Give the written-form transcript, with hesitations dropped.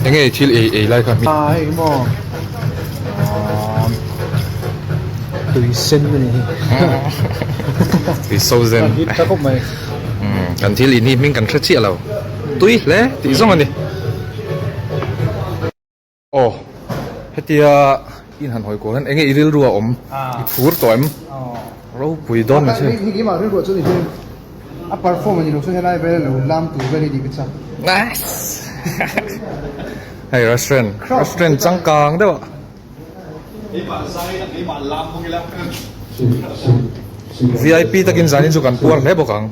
Enge i thil ei ei lai kha hming? Ah hei maw tui sen a nih hi. Tui so zen. Ka hit ta khawp mai. Kan thil in hi hming kan hre chiah lo. Tui hle tih zawng a ni. Aw hetia in han hawi kual hian enge i rilru a awm? I phur tawh em? Ropui dawn mai che. Hei keimah rilru ah chuan i hian a perform a ni lo chuan helai vel lo lam tur vel hi tih ka chak. Nice! Hei restaurant, restaurant changkang deuh ah. Vip takin zanin chu kan puar hle bawk ang.